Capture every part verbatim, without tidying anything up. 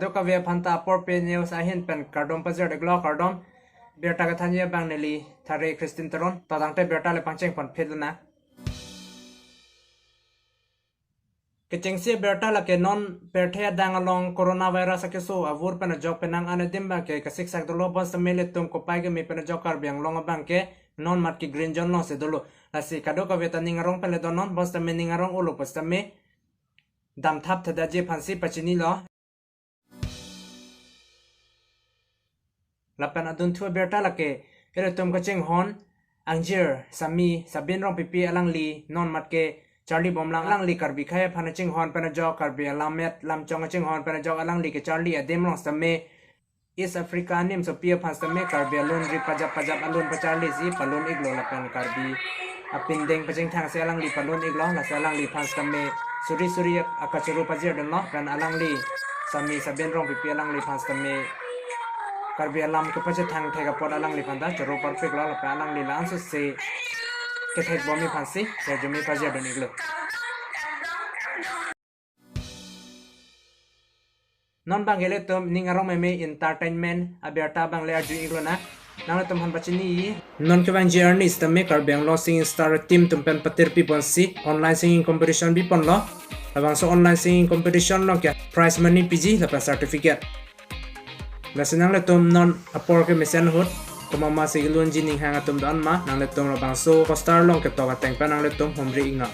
Kadokave aphan ta apor pen news ahin pen kardom pajir-iklo, kardom. Birta kethanji abang neli Thare Christine Teron. To tangte birta le pangcheng ponphit lana. Kechengsi abirta lake non pirthe adang along coronavirus akeso avur pen ajok penang an adim abangke kasiksak dolo, bonsitame ilitum kopai keme pen ajok Karbi Anglong abangke non mat ke green zone alongsi dolo. Lasi kadokave ta ning arong pen le donon, bonsitame ning arong olo pusitame damthap thedetji aphansi pachinilo. Lapen adunthu abirta lake, ilitum kachinghon angjir Sami Sabin Rongpipi alangli non mat ke charli bomlang, alangli Karbi akhei aphan kachinghon pen ajok, Karbi alam met lamchong kachinghon pen ajok, alangli kecharli adim along sitame East Africa animsopi aphan sitame Karbi alun ri pajap pajap alun pacharlisi palun-iklo lapen Karbi apindeng pachingthangsi alangli palun-iklo, lasi alangliphan sitame suri suri akachoro pajirdunlo, pen alangli Sami Sabin Rongpipi alangliphan sitame Karbi alam kepachethang thek apot alangliphan ta choro parpiklo, lapen alangli la-anso si kethek bomji aphansi serjume pajirdun-iklo. Non abangke ilitum ning arong meme entertainment abirta abang le arju-iklonang. Nanglitum aphan pachini, non kevangji arni sitame Karbi Anglong Singing Star team atum pen patirpi ponsi online singing competition biponlo. Labangso online singing competition along ke prize money piji lapen certificate. Lasi nanglitum non apor kemesen ahut komat ma si kelunji ninghang atum do-an ma, nanglitum labangso poster along ketok ateng pen nanglitum humri-iknon.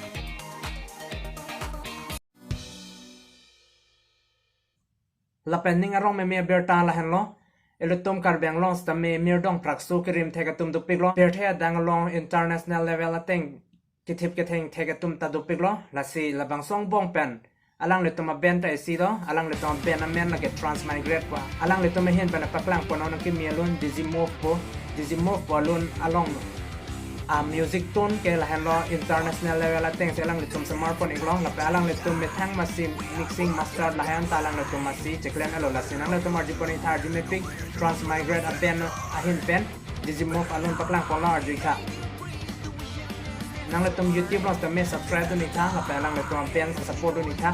Lapen ning arong meme abirta lahenlo. Ilitum Karbi Anglong sitame mirdong prakso kerim thek atum dopiklo. Pirthe adang along international level ateng kethip ketheng thek atum ta dopiklo. Lasi labangso angbong pen alanglitum aband ta isi do. Alanglitum aband amen lake Transmigrate pu. Alanglitum ahin pen paklang pon nangkimi alun Digimove pu. Digimove pu alun along a music tone ke lahenlo, international level atengsi alanglitum semar pon-iklo, lapen alanglitum methang masi mixing master lahen ta alanglitum masi cheklemlo, lasi nanglitum arju pon-iktha, arju mepik, Transmigrate aband ahin pen Digimove alun paklang ponlo, arju-iktha. Nanglitum YouTube along sitame subscribe dun-iktha, lapen alanglitum aband support dun-iktha.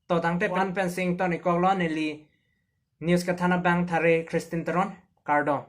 To tangte pen pen sing ton-ikkoklo, neli news kethan abang Thare Christine Teron, kardom.